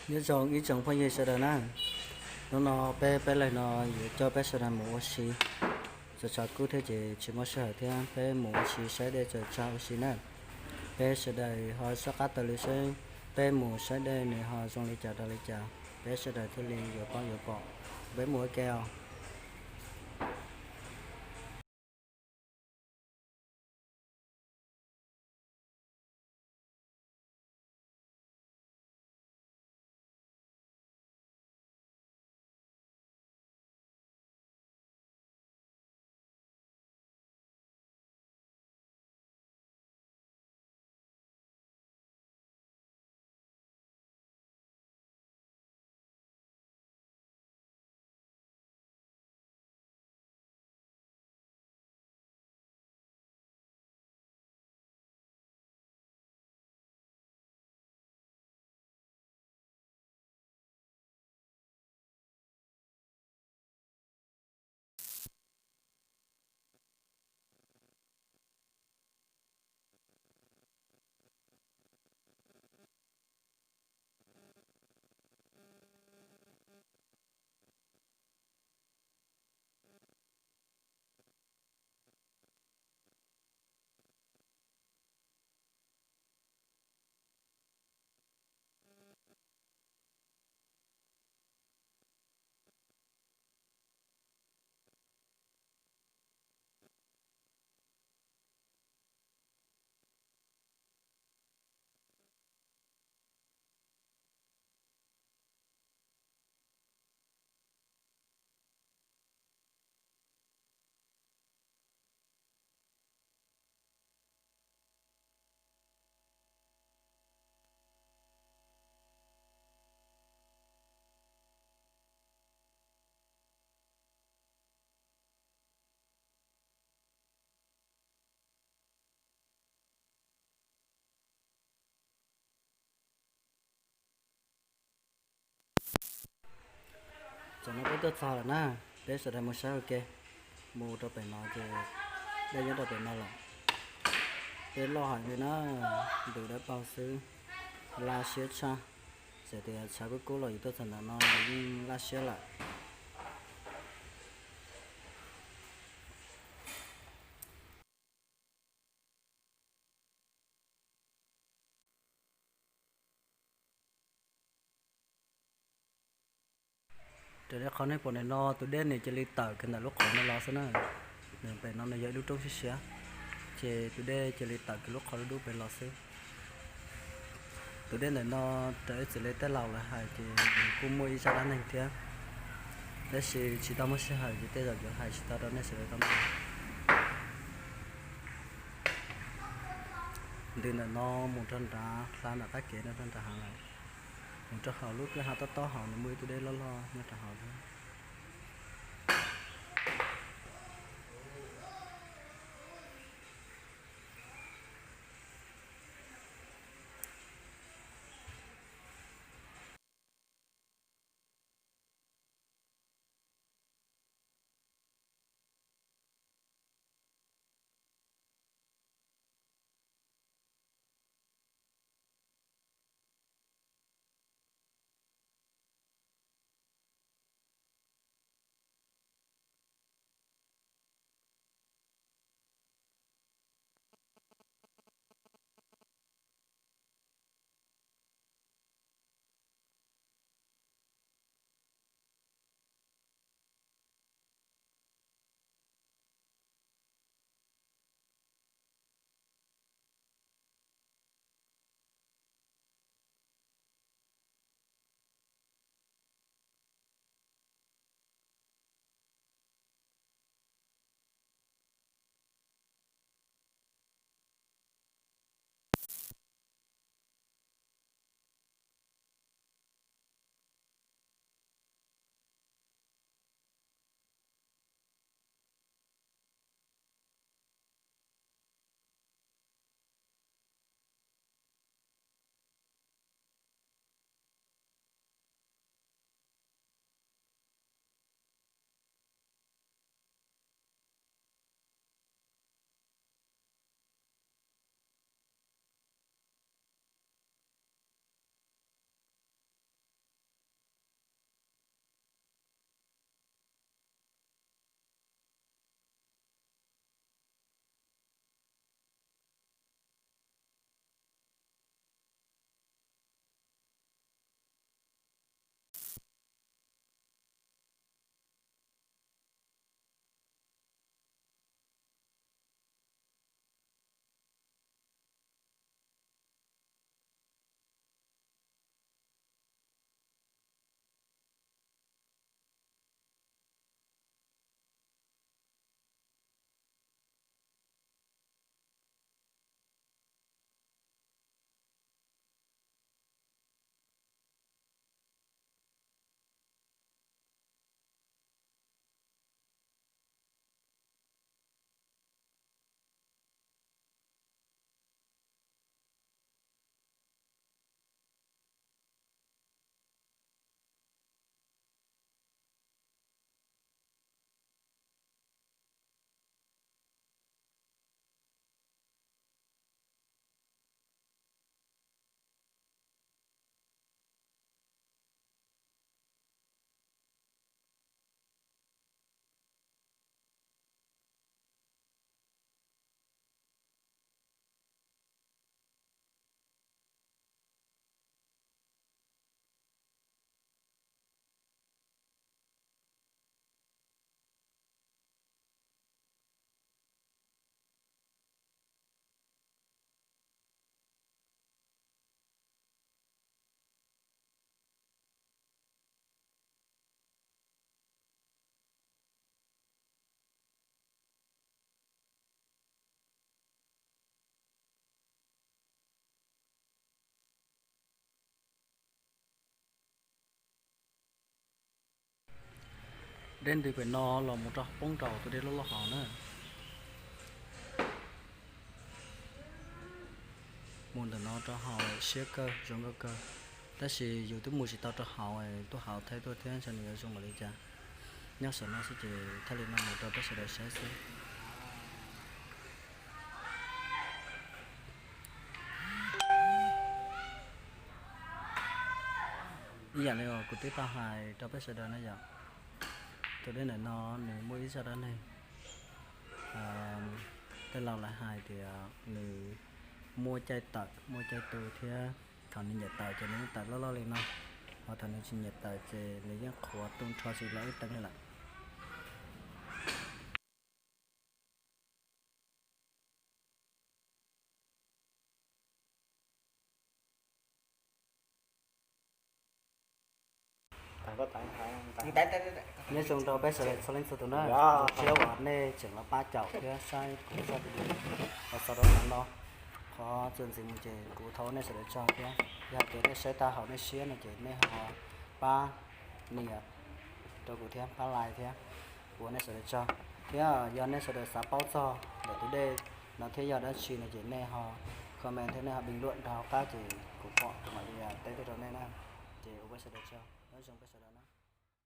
Nyob zoo ib tsoom phooj ywg sawv daws na, hnub no peb peb leeg no yuav coj peb sawv daws mus ua si. Txog tshav kub thiab ces tsis muaj sij hawm thiab, peb mus ua si saib dej txawm tshav ua si na. Peb sawv daws ho soj qab taug lw seb peb mus saib dej nws ho zoo li cas rau li cas, peb sawv daws thiaj li yuav paub yuav pom. Peb mus ua ke os. Tam no peb tuaj txog lawm na, peb sawv daws mus saib ua ke. Mus rau pem no ces dej nyob rau pem no lawm. Dej loj heev li na, ntus dawb paug xwb, laj siab tshaj. Txawm tias tshav kub kub los yus tuaj txog ntawm no los yeej laj siab lawm. Raws li qhov nej pom ntawm no tus dej nws cia li tawm kiag ntawm lub qhov no los xwb na. Nws pem no nws yog ib lub roob siab siab, ces tus dej cia li tawm kiag lub qhov dub dub pem los xwb. Tus dej ntawm no raws ib txwm li tej laus lawv hais ces nws kuj muaj ib zaj dab neeg thiab, tab sis tsis tau muaj sij hawm ces tej zaum yuav hais tsis tau rau nej sawv daws tau mloog. Ntws ntawm no mus rau nrad, hla nram qab kev no rau nrad hav lawm. Mus rau hauv lub kwj ha tob tob hauv nws muaj ib tug dej loj loj nyob rau hauv thiab. Dej ntws pem no los mus rau poob rau tus dej loj loj hauv na. Mus ntawm no rau hauv siab kawg, zoo nkauj kawg. Tab sis yus twb mus tsis tau rau hauv, tuaj hauv thaij tuaj thiab ntshe nws yuav zoo npaum li cas. Nyob saum no xwb ces thaij li no mus rau peb sawv daws saib xwb. Ib yam li uas kuv twb tau hais rau peb sawv daws na yom, tus dej ntawm no nws muaj ib zaj dab neeg. Tej laus lawv hais tias nws muaj caij tawm muaj caij tu thiab. Thaum nws nyiam tawm ces nws yeej tawm loj loj li no, ho thaum nws tsis nyiam tawm ces nws yeej qhuav tu nrho tsis los ib teev li lawm. Nyob zoo rau peb sawv daws txhua leej txhua tus na, zoo siab uas nej tseem los pab caum thiab saib kuv zaj video los xaus rau hnub no. Qhov txuas ntxiv mus ces kuv thov ua nej sawv daws tsaug thiab, yog tias nej saib tag hauv nej siab no ces nej ho pab nias rau kuv thiab, pab like thiab, ua nej sawv daws tsaug. Thiab yog nej sawv daws xav paub txog ntawm tus dej no thiab yog dab tsi no ces nej ho comment thiab nej ho bình luận rau hauv qab ces kuv pom kuv mam li teb tuaj rau nej na. Ces ua peb sawv daws tsaug, nyob zoo peb sawv daws.